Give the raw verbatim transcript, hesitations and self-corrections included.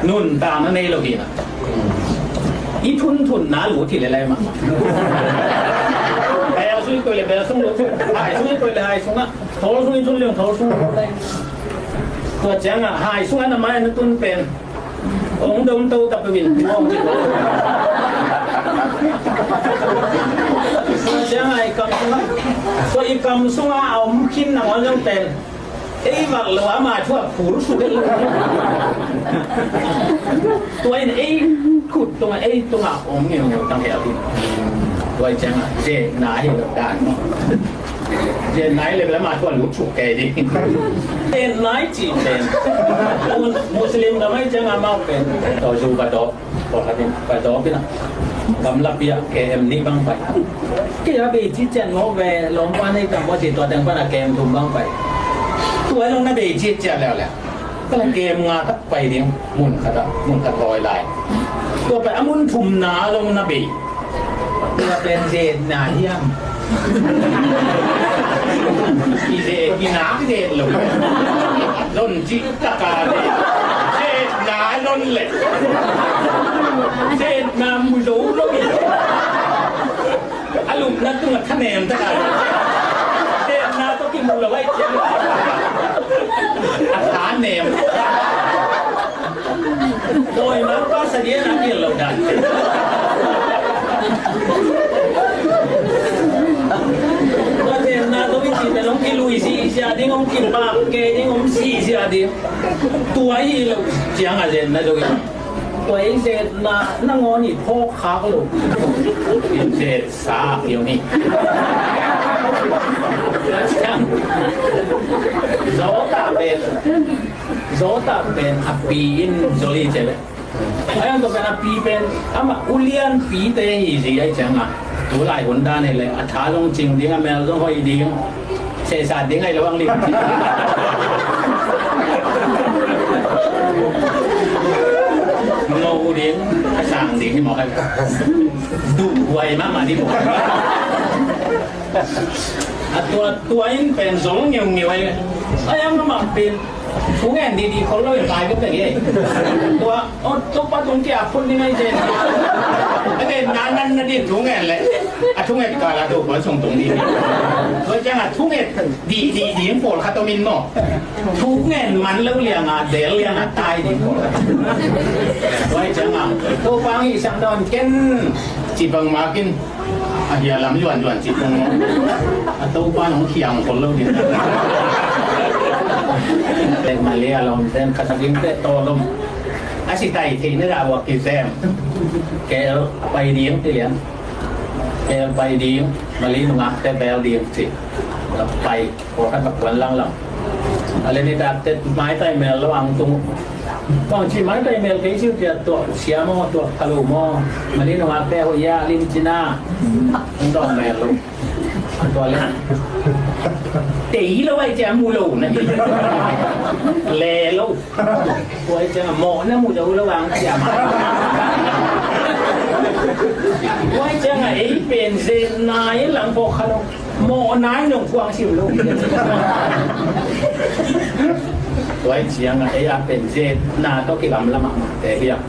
Nuntakna nei lo hi na. I thunthunna lut hi le lai mah. Bel sung i koih le bel sung lut. Hai sung i koih le hai sungah. Thawl sung i thun le thawl sung lut. Tua ciangah hai sungah na mai na tun pen. Ong dong to ta peuh in. Tua ciangah i kam sungah. Tua i kam sungah a om khin nangawn zong pen. Ei vak lo ama thu a phul suk ei. Tua in ei khut tungah ei tungah om ngeungeu tang hel hi. Tua i ciangah zetna hi lo dan maw. Zetna hi le bel ama thu a lut suk kei ding. Zetna i cih pen Muslim gam ahi ciangah amau pen tawh zu va tawh. Pawlkhat in pai tawp in a, gamlapi ah K M nih bang pai. Kei a bei ciciat ngawh ve, lawmpa nei tam maw ci tua teng pan a K M thum bang pai. Tua zong na bei ciciat leuleu. Kala K M nga tak pai ding, mun khat ah, mun khat hawi lai. Tua pai a mun thumna zong na bei. Tua pen zetna hiam? I ze-, i nak zet lo. Zon cih taka le. Zetna zon le. Zetna mu zo lo. A lupna tungah thanem taka le. Zetna tawh kimu lo ai. A thanem. Dawimangpa sadia na kiel lo dan. Tua zetna tawh i cih pen hong kilui sihsiah ding, hong kipak kei ding, hong sihsiah ding. Tua hi lo ciang a zetna tawh i. Tua i zetna nangawn i phawk khak lo. I zet sa hi hong hi. Zawtah pen. Zawtah pen a pi in zol hi ci ve. Ai ang tua pen a pi pen amah ulian pite hi zi ai ciang a. Tu lai hun dan hi le a tha zong cing ding a mel zong hoih ding. Sehsa ding ai lo ang lim. Ngo ding a sang ding hi mawk ai. Duh huai mahmah ding mawk. A tua, tua in pen zol ngeungeu ai. Ai ang amah pen Thu ngen didi khol lo in pai bek teng hi. Tua, o, Topa tung kia phun ding ai zen. A zen na nan na din thu ngen le. A thu nget kala Topa sung tung didi. Tua ciang a thu nget didi ding pawl khat om in maw. Thu ngen man lo liang a, del liang a tai ding pawl khat. Tua ciang a, Topa ngi sang dawn ken ci bang makin. A hia lam yuan yuan cih tung maw. A Topa nong khiang khol lo ding. Tek Malaysia lom ten khat a ding te to lom. A si tai thei ne da wa ki sem. Kel pai ding ti lian. Kel pai ding. Mali nungak te bel ding cih. Pai. Pawlkhat bak kuan langlang. A le nitak te maitai mel lo ang tung. Bang ci maitai mel kei siu tia tuak sia maw, tuak kha lo maw. Mali nungak te hoih a lim cina. Ang dawng mel lo. Tua le. Tei lo ai cia mu lo na hi. Le lo. Tua ai cia mawh na mu lo lo ang cia ma. Tua ai cia ei pen zen nai lang pawh kha lo. Mawh nai nong kuang sim lo. Tua ai cia ei a pen zen na tawh kigamla mahmah te hiam.